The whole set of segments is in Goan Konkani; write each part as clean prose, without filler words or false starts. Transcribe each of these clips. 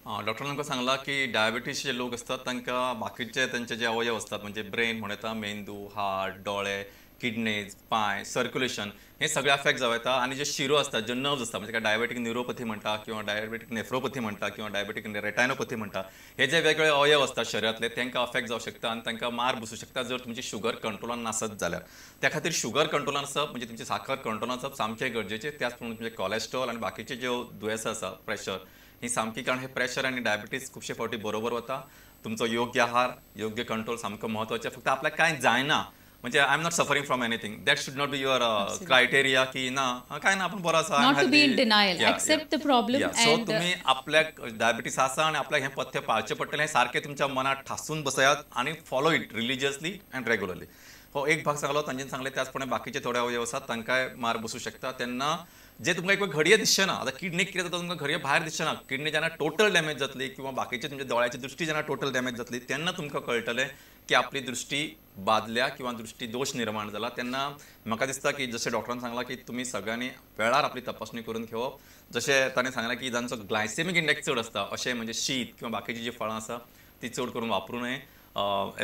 डॉक्टरान आमकां सांगलां की डायबिटीज जे लोक आसतात तांकां बाकीचे तांचे जे अवयव आसतात, म्हणजे ब्रेन म्हणू येता, मेंदू, हार्ट, दोळे, किडनीज, पांय, सर्क्युलेशन हे सगळे अफेक्ट जावं येता. आनी जे शिरो आसतात, जे नर्व्स आसतात, म्हणजे डायबेटीक न्युरोपथी म्हणटा किंवा डायबेटीक नेफ्रोपथी म्हणटा किंवा डायबेटीक रेटायनोपथी म्हणटा, हे जे वेगवेगळे अवयव आसतात शरीरांतले तांकां अफेक्ट जावं शकता आनी तांकां मार बसूं शकता जर तुमची शुगर कंट्रोलान नासत जाल्यार. त्या खातीर शुगर कंट्रोलान आसप म्हणजे तुमची साखर कंट्रोलान आसप सामकें गरजेचें. त्याच प्रमाणे तुमचें कॉलेस्ट्रॉल आनी बाकीचे ज्यो दुयेंसां आसा, प्रेशर, ही सामकी, कारण हे प्रेशर आनी डायबिटीज खुबशे फावटी बरोबर वता. तुमचो योग्य आहार, योग्य कंट्रोल सामको म्हत्वाचें. फक्त आपल्याक कांय जायना म्हणजे I am not suffering from anything, that should not be your criteria की ना काय ना आपण बरो आसा. Not to be in denial, accept the problem. So तुम्ही आपल्याक डायबिटीस आसा आनी आपल्याक हें पथ्य पाळचें पडटलें हें सारकें तुमच्या मनात ठासून बसयात आनी follow it religiously and regularly. हो एक भाग सांगलो तांच्यानी सांगलें. त्याचप्रमाणे बाकीचे थोडे अवयव आसात तांकांय मार बसूं शकता. तेन्ना जे तुमकां एक वेळ घडये दिसचें ना, आतां किडनीक कितें जाता तुमकां घडये भायर दिसचें ना, किडनी जेन्ना टोटल डॅमेज जातली किंवा बाकीचे तुमच्या दोळ्याची दृश्टी जेन्ना टोटल डॅमेज जातली तेन्ना तुमकां कळटलें की आपली दृश्टी बादल्या किंवा दृश्टी दोश निर्माण जाला. तेन्ना म्हाका दिसता की जशें डॉक्टरान सांगलां की तुमी सगळ्यांनी वेळार आपली तपासणी करून घेवप. जशें ताणें सांगलें की जांचो ग्लायसेमीक इंडेक्स चड आसता अशें म्हणजे शीत किंवा बाकीची जी फळां आसा ती चड करून वापरूं नये.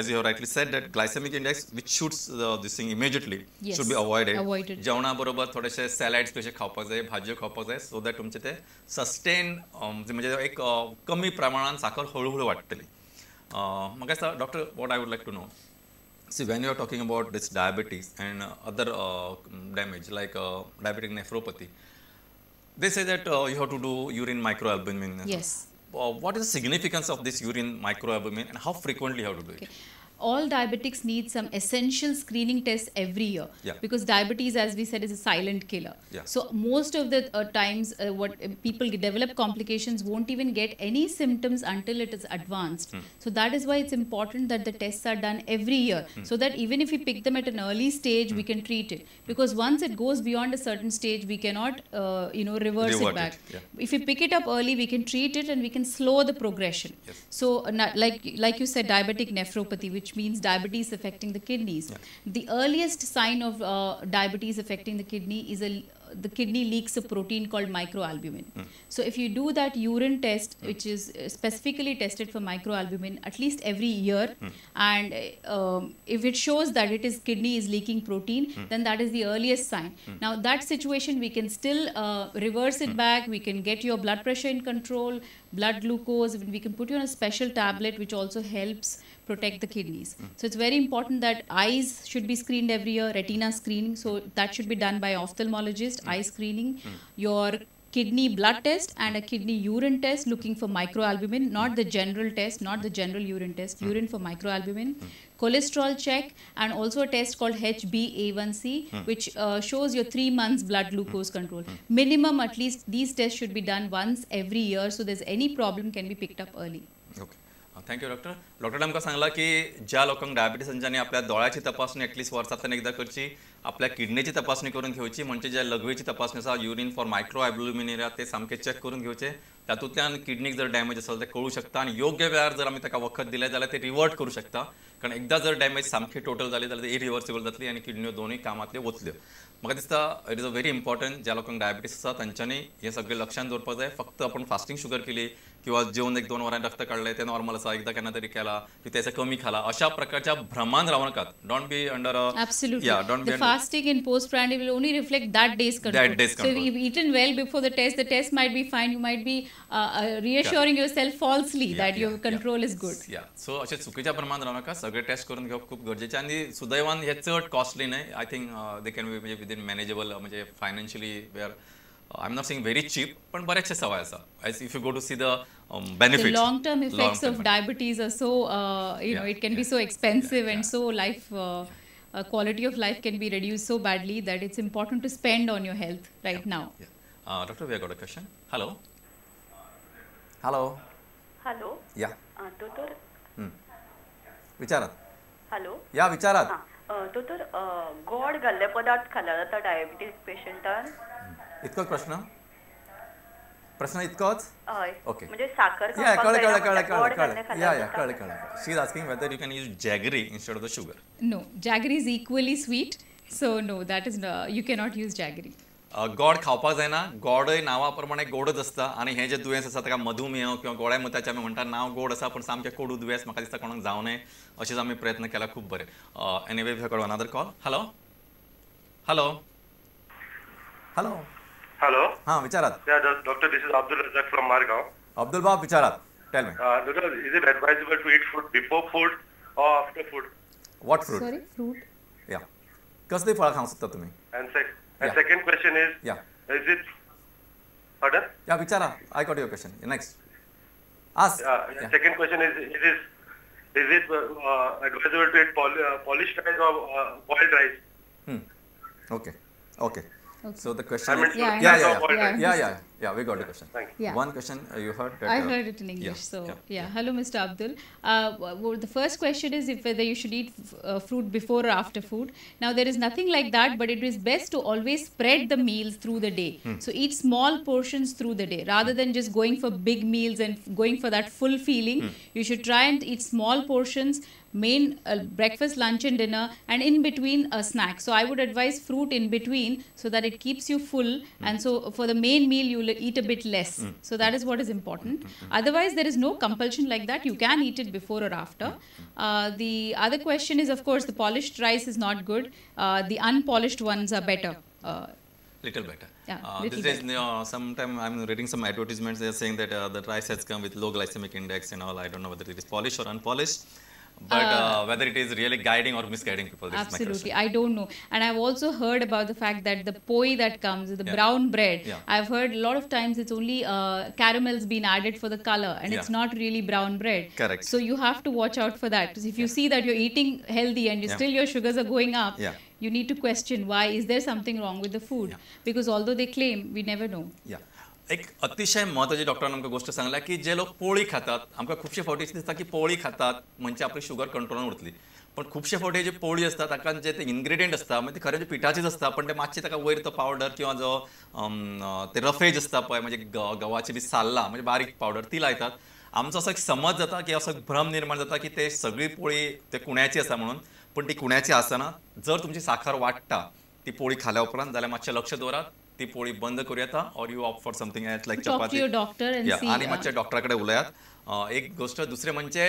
As you have rightly said that glycemic index which shoots this thing immediately should be avoided. जेवणा बरोबर थोडेशे सॅलॅड्स कशे खावपाक जाय, भाजयो खावपाक जाय, सो that तुमचे ते सस्टेन म्हणजे एक कमी प्रमाणान साखर हळूहळू वाडटली. म्हाका दिसता doctor, what I would like to know, see when you are talking about this diabetes and other damage like diabetic nephropathy, they say that you have to do urine microalbumin. Yes. What is the significance of this urine microalbumin and how frequently you have to do it? Okay. All diabetics need some essential screening tests every year. Yeah. Because diabetes, as we said, is a silent killer. Yeah. So most of the times what people develop complications won't even get any symptoms until it is advanced. So that is why it's important that the tests are done every year, so that even if we pick them at an early stage, we can treat it. Because once it goes beyond a certain stage, we cannot reverse it back. It. Yeah. If we pick it up early, we can treat it and we can slow the progression. Yes. So like you said, diabetic nephropathy, which means diabetes affecting the kidneys. Yeah. The earliest sign of diabetes affecting the kidney is the kidney leaks a protein called microalbumin. So if you do that urine test, which is specifically tested for microalbumin at least every year, and if it shows that it is kidney is leaking protein, then that is the earliest sign. Now that situation we can still reverse it back. We can get your blood pressure in control, blood glucose, we can put you on a special tablet which also helps protect the kidneys. So it's very important that eyes should be screened every year, retina screening, so that should be done by ophthalmologist, eye screening, your kidney blood test and a kidney urine test looking for microalbumin, not the general test, not the general urine test, urine for microalbumin, cholesterol check, and also a test called HbA1c, which shows your 3 months blood glucose control. Minimum at least these tests should be done once every year, so there's any problem can be picked up early. Okay. Thank you doctor. डॉक्टरान आमकां सांगलां की ज्या लोकांक डायबिटीस आनी आपल्या दोळ्याची तपासणी एटलिस्ट वर्सांतल्यान एकदां करची, आपल्या किडनीची तपासणी करून घेवची, म्हणजे ज्या लघवीची तपासणी आसा युरीन फॉर मायक्रोअल्ब्युमिनुरिया ते सामकें चॅक करून घेवचें. तातूंतल्यान किडनीक जर डॅमेज आसा जाल्यार तें कळूं शकता आनी योग्य वेळार जर आमी ताका वखद दिलें जाल्यार ते रिवर्ट करूं शकता. कारण एकदां जर डॅमेज सामकी टोटल जाली जाल्यार ते इरिवर्सिबल जातली आनी किडन्यो दोनूय कामांतल्यो वतल्यो. म्हाका दिसता it is a very important, ज्या लोकांक डायबिटीस आसा तांच्यांनी हें सगळें लक्षांत दवरपाक जाय. फक्त आपूण फास्टींग शुगर केली किंवा जेवन 1-2 वरां रक्त काडलें तें नॉर्मल आसा, एकदां केन्ना तरी केला की तें कमी खाला, अशा प्रकारच्या भ्रमान रावं नाकात. Don't be under Absolutely. Yeah, don't be The fasting and postprandial will only reflect that day's control. That day's control. So if you've eaten well before the test might be fine. You might be reassuring yourself falsely that your control is good. Yeah. So अशें चुकीच्या प्रमाणात रावं नाका, सगळे टेस्ट करून घेवप खूब गरजेचें आनी सुदैवान हे चड कॉस्टली न्हय. I think they can be म्हणजे विदीन मॅनेजेबल, म्हणजे financially we are, I am not saying very cheap, पण बरेचशे सवाय आसा as if you go to see the benefits. The long term effects of diabetes are so you know, it can be so expensive and so life quality of life can be reduced so badly that it's important to spend on your health right now. Doctor, we have got a question. Hello. Hello. Hello. Yeah. दोतोर. विचारात. हॅलो. या, विचारात. दोतोर, गोड घाल्ले पदार्थ खाल्यार जाता डायबिटीज पेशंटान? इतकोच प्रश्न? प्रश्न इतकोच? हय. ओके. म्हणजे साखर या, खावपाक कळ्ळें जायना कळ्ळें म्हणटा, कळ्ळें गोड कळ्ळें घाल्लें या खाल्यार या जाता? कळ्ळें कळ्ळें. She is asking whether you can use jaggery instead of the sugar. No, jaggery is equally sweet, so no, that is you cannot use jaggery. गोड खावपाक जायना, गोडय नांवा प्रमाणे गोडच आसता आनी हें जें दुयेंस आसा ताका मधुमेह किंवा गोड्यामुताचें आमी म्हणटा, नांव गोड आसा पूण सामकें कोडू दुयेंस म्हाका दिसता कोणाक जावं नये अशेंच आमी प्रयत्न केला. खूब बरें. Anyway, we have another call. Hello hello hello hello. हां विचारात. Doctor, this is Abdul Razak from Margao. Abdul बाब विचारात. Tell me. Doctor, is it advisable to eat fruit before food or after food? What fruit? Sorry, fruit. Yeah. कसली फळां खावंक शकता तुम्ही? And second question is, is it, pardon? Yeah, विचारा. I got your question. Next. Ask. Second question is, is it advisable to eat polished rice or boiled rice? Okay. Okay. So the question is, yeah, we got the question. Thank you. Yeah. One question you heard. That, I heard it in English. Yeah, so Hello, Mr. Abdul. Well, the first question is if whether you should eat fruit before or after food. Now there is nothing like that, but it is best to always spread the meals through the day. So eat small portions through the day rather than just going for big meals and going for that full feeling. You should try and eat small portions. Main breakfast, lunch and dinner, and in between a snack. So I would advise fruit in between so that it keeps you full, and so for the main meal you will eat a bit less. So that is what is important. Otherwise there is no compulsion like that. You can eat it before or after. The other question is, of course, the polished rice is not good. The unpolished ones are better. Little better. Yeah, little these days, sometime I'm reading some advertisements. They are saying that the rice has come with low glycemic index and all. I don't know whether it is polished or unpolished. But whether it is really guiding or misguiding people. This absolutely, is my I don't know. And I've also heard about the fact that the poi that comes, the brown bread, I've heard a lot of times it's only caramel's been added for the color and it's not really brown bread. Correct. So you have to watch out for that. Because if you see that you're eating healthy and you still your sugars are going up, you need to question why is there something wrong with the food? Yeah. Because although they claim, we never know. Yeah. एक अतिशय महत्वाची डॉक्टरान आमकां गोष्ट सांगल्या की जे लोक पोळी खातात, आमकां खुबशे फावटी दिसता की पोळी खातात म्हणजे आपली शुगर कंट्रोलान उरतली, पण खुबशे फावटी जे पोळी आसता ताका जे ते इन्ग्रेडियंट आसता म्हणजे ते खरें म्हणजे पिठाचेच आसता, पण ते मातशें ताका वयर तो पावडर किंवा जो ते रफेज आसता पळय, म्हणजे गव्हाची बी साल्ला म्हणजे बारीक पावडर ती लायतात. आमचो असो एक समज जाता की असो एक भ्रम निर्माण जाता की ते सगळी पोळी ते कुण्याची आसा म्हणून, पण ती कुण्याची आसना. जर तुमची साखर वाडटा ती पोळी खाल्या उपरांत जाल्यार मातशें लक्ष दवरात, ती पोळी बंद करूं येता or you opt for something else like chapati. आनी मातशें डॉक्टरा कडेन उलयात. एक गोष्ट. दुसरें म्हणजे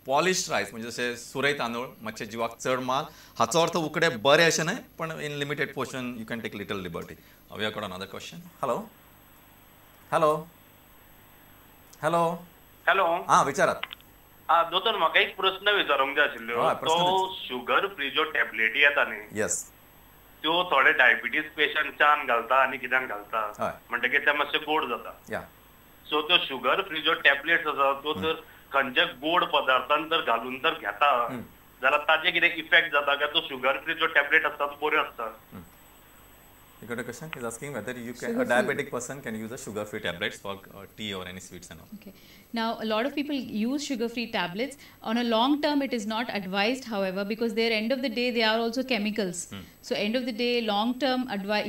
पॉलिश रायस म्हणजे जशें सुरय तांदूळ मातशें जिवाक चड माल, हाचो अर्थ उकडे बरे अशें न्हय, पण in limited portion you can take little liberty. We have got another question. Hello hello hello hello. हां विचारात. दोतोर, म्हाका एक प्रस्न विचारूंक जाय आशिल्लो. तो शुगर फ्री ज्यो टॅबलेटी येता न्ही, येस, त्यो थोडे डायबिटीज पेशंट च्यान घालता आनी कित्यान घालता म्हणटकीर ते मातशे गोड जाता. सो त्यो शुगर फ्री ज्यो टॅबलेट्स आसा त्यो जर खंयच्या गोड पदार्थान जर घालून जर घेता जाल्यार ताजे कितें इफेक्ट जाता काय? तो शुगर फ्री ज्यो टॅबलेट आसता त्यो बऱ्यो आसता? You got a question? He's asking whether you can, a diabetic person can use a sugar-free tablets for tea or any sweets and all. Okay. Now, a lot of people use sugar-free tablets. On a long term, it is not advised, however, because their end of the day, they are also chemicals. So, end of the day, long-term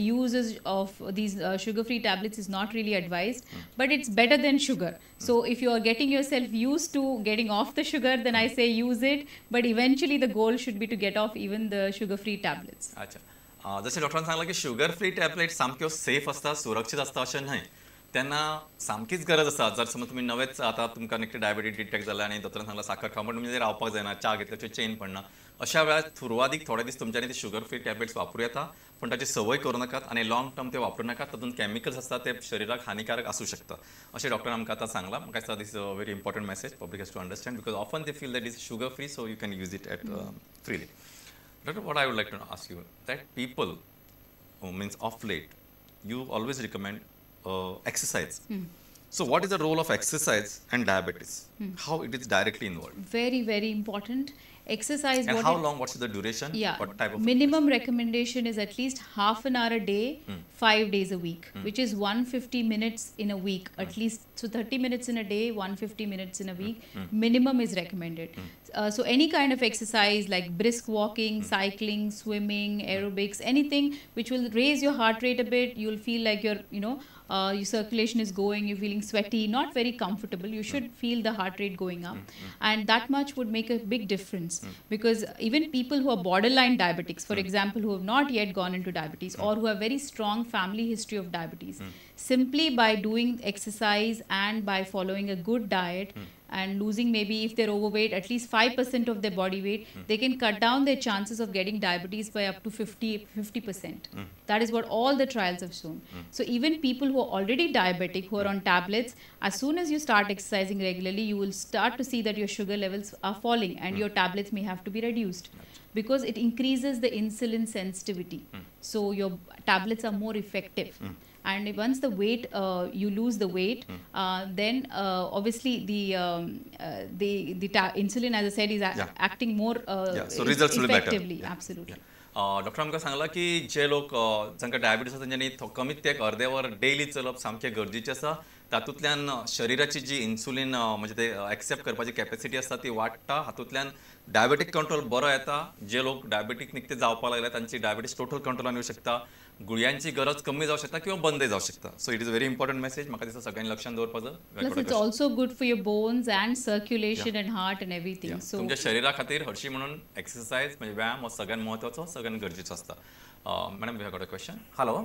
uses of these sugar-free tablets is not really advised, but it's better than sugar. So, if you are getting yourself used to getting off the sugar, then I say use it. But eventually, the goal should be to get off even the sugar-free tablets. Acha. जशें डॉक्टरान सांगलां की शुगर फ्री टॅबलेट सामक्यो सेफ आसता, सुरक्षीत आसता अशें न्हय. तेन्ना सामकीच गरज आसा. जर समज तुमी नवेच आतां तुमकां निकटे डायबिटीज डिटेक्ट जाला आनी दोतोरान सांगलां साखर खावंक, पण तुमी रावपाक जायना, च्या घेतल्याचे चेन पडना, अशा वेळार सुरवातीक थोडे दीस तुमच्यांनी ते शुगर फ्री टॅबलेट्स वापरूं येता, पण ताची संवय करूं नाकात आनी लॉंग टर्म ते वापरूं नाकात. तातूंत कॅमिकल्स आसता ते शरिराक हानिकारक आसूं शकता अशें डॉक्टरान आमकां आतां सांगलां. म्हाका दिसता this a very important message public has to understand, because often they feel that is sugar free, so you can use it at freely. Doctor, what I would like to ask you, that people, means of late, you always recommend exercise. So what is the role of exercise and diabetes? How it is directly involved? Very, very important. Exercise. And how long, what's the duration? Yeah. What type of minimum exercise? Recommendation is at least half an hour a day, 5 days a week, which is 150 minutes in a week, at least. So 30 minutes in a day, 150 minutes in a week, minimum is recommended. So any kind of exercise like brisk walking, cycling, swimming, aerobics, anything which will raise your heart rate a bit, you'll feel like you're, you know, Your circulation is going, you're feeling sweaty, not very comfortable. You should feel the heart rate going up. And that much would make a big difference because even people who are borderline diabetics, for example, who have not yet gone into diabetes or who have very strong family history of diabetes, simply by doing exercise and by following a good diet and losing maybe if they're overweight at least 5% of their body weight, they can cut down their chances of getting diabetes by up to 50%. That is what all the trials have shown. So even people who are already diabetic, who are on tablets, as soon as you start exercising regularly, you will start to see that your sugar levels are falling and your tablets may have to be reduced because it increases the insulin sensitivity. So your tablets are more effective. And once the weight, you lose the weight, then obviously the insulin, as I said, is acting more so results will be better. effectively. Absolutely. Doctor आमकां सांगलां की जे लोक जांकां डायबिटीज आसा तेंच्यांनी कमीत ते एक अर्दे वर डेली चलप सामकें गरजेचें आसा. तातूंतल्यान शरिराची जी इन्सुलीन म्हणजे ते एक्सेप्ट करपाची कॅपेसिटी आसता ती वाडटा. हातूंतल्यान डायबेटीक कंट्रोल बरो येता. जे लोक डायबेटीक निकते जावपाक लागले तांची डायबिटीज टोटल कंट्रोलान येवं शकता. गुळयांची गरज कमी जावं शकता किंवा बंदय जावं शकता. So it is very important message, म्हाका दिसता सगळ्यांनी लक्षात दवरपाचो. Plus it's also good for your bones and circulation and heart and everything. So तुमच्या शरीरा खातीर हरशी म्हणून एक्सरसाइज म्हणजे व्यायाम हो सगळ्यांत म्हत्वाचो, सगळ्यांत गरजेचो आसता. Madam, we have got a question. Hello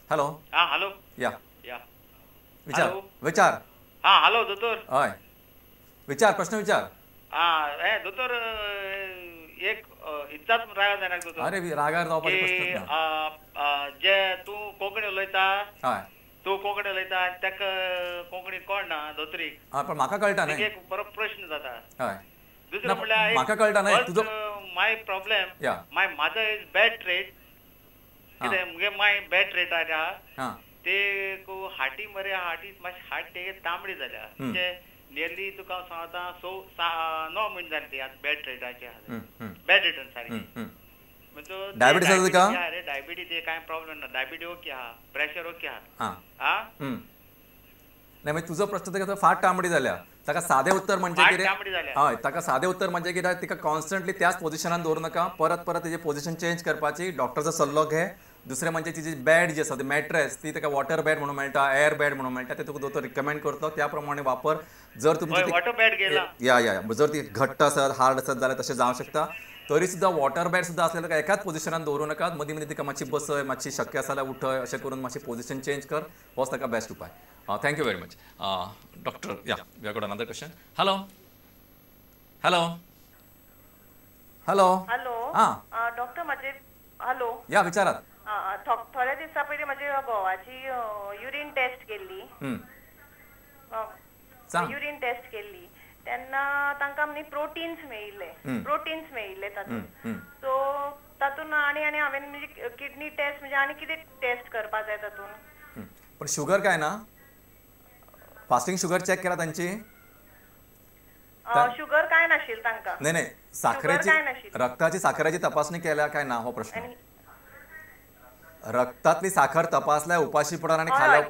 hello. हां हॅलो. या या विचार विचार. हां हॅलो दोतोर. हय विचार, प्रश्न विचार. हां दोतोर, एक इच्छाच रागार जायना दोतोर. अरे रागार जावपाचो प्रश्नच ना. जे तूं कोंकणी उलयता, हय तूं कोंकणी उलयता आनी ताका कोंकणी कळना दोतोरीक. हय पण म्हाका कळटा न्हय, एक बरो प्रश्न जाता. हय दुसरें म्हणल्यार म्हाका कळटा न्हय तुजो my problem, my mother is bed rate. कितें मुगे my bed rate आहा ते हाटी मरे, हाटी मातशी हाट ते तांबडी जाल्या, म्हणजे नियरली तुका हांव सांगता 6-9 म्हयने जाले ती आतां बेड रेटाचे, बेड रिटर्न सारकी. डायबिटीज आसा तुका? अरे डायबिटीज कांय प्रॉब्लेम ना, डायबिटीज ओके आहा, प्रेशर ओके आहा. आं नाही म्हणजे तुजो प्रश्न ताका फाट तांबडी जाल्या, ताका सादें उत्तर म्हणजे कितें? हय ताका सादें उत्तर म्हणजे कितें, तिका कॉन्स्टंटली त्याच पोझिशनान दवरूं नाका, परत परत तिची पोझिशन चेंज करपाची, डॉक्टराचो सल्लो घे. दुसरें म्हणजे तिची बेड जी आसा ती मॅट्रेस, ती ताका वॉटर बेड म्हणून मेळटा, एअर बेड म्हणून मेळटा, ते तुका दोतोर रिकमेंड करतलो, त्या प्रमाणे वापर. जर तुमची या या जर ती घट्ट आसत, हार्ड आसत जाल्यार तशें जावं शकता. तरी सुद्दां वॉटर बेड सुद्दां आसल्यार ताका एकाच पोझिशनान दवरूं नाका, मदीं मदीं तिका मातशी बसय, मातशी शक्य आसा जाल्यार उठय, अशें करून मातशी पोझिशन चेंज कर, होच ताका बेस्ट उपाय. Thank you very much doctor. Yeah we have got another question. Hello hello hello hello. हां डॉक्टर म्हजे हॅलो. या विचारात. थोड्या दिवसा पयलीं म्हजे घोवाची युरीन टेस्ट केल्ली, युरीन टेस्ट केल्ली तेन्ना तांकां न्ही प्रोटीन्स मेळिल्ले, प्रोटीन्स मेळिल्ले तातूंत. सो तातूंत आनी आनी हांवें म्हणजे किडनी टेस्ट म्हणजे आनी कितें टेस्ट करपा जाय तातूंत? पण शुगर काय ना, फास्टिंग शुगर चेक केला तांची? शुगर काय नाशिल्ली तांकां. नाही नाही, साखरेची, रक्ताची साखरेची तपासणी केल्या काय ना हो प्रश्न. रक्तातली साखर तपासल्या उपाशी पोटान आणि खाल्या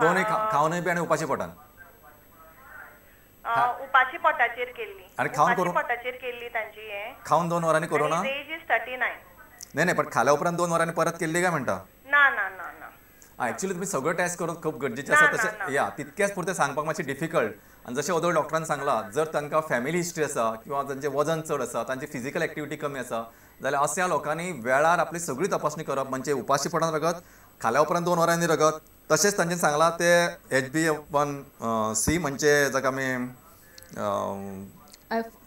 दोन्ही, खावनय बी आनी उपाशी पोटान? उपाशी पोटाचेर केल्ली आणि खावन करून पोटाचेर केल्ली तांची. हे खावन 2 वरांनी करोना? As is 39. नाही नाही, पण खाल्या उपरांत 2 वरांनी परत केल्ली काय म्हणटा? ना ना ना ना. एक्चुअली तुम्ही सगळं टेस्ट करून खूप गरजेचें आसा तशें या तितकेच पुरतें सांगपाक मातशें डिफिकल्ट. आनी जशें ओदोळ डॉक्टरान सांगलां, जर तांकां फॅमिली हिस्ट्री आसा किंवा तांचें वजन चड आसा, तांची फिजिकल एक्टिविटी कमी आसा जाल्यार अशा लोकांनी वेळार आपली सगळी तपासणी करप, म्हणजे उपाशी पोटान रगत, खाल्या उपरांत 2 वरांनी रगत. तशेंच तांच्यांनी सांगलां ते HbA1c म्हणजे जाका आमी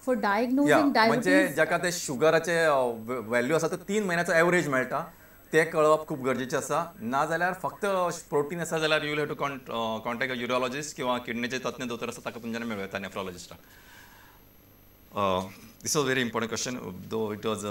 फॉर डायग्नोजिंग म्हणजे जाका ते शुगराचे व्हॅल्यू आसा ते 3 म्हयन्याचो एवरेज मेळटा, ते कळप खूब गरजेचें आसा. ना जाल्यार फक्त प्रोटीन आसा जाल्यार you will have to contact a urologist किंवा किडनीचे तज्ञ दोतोर आसा ताका तुमच्यान मेळूं येता, नेफ्रोलॉजिस्टाक. This was very important question, though it was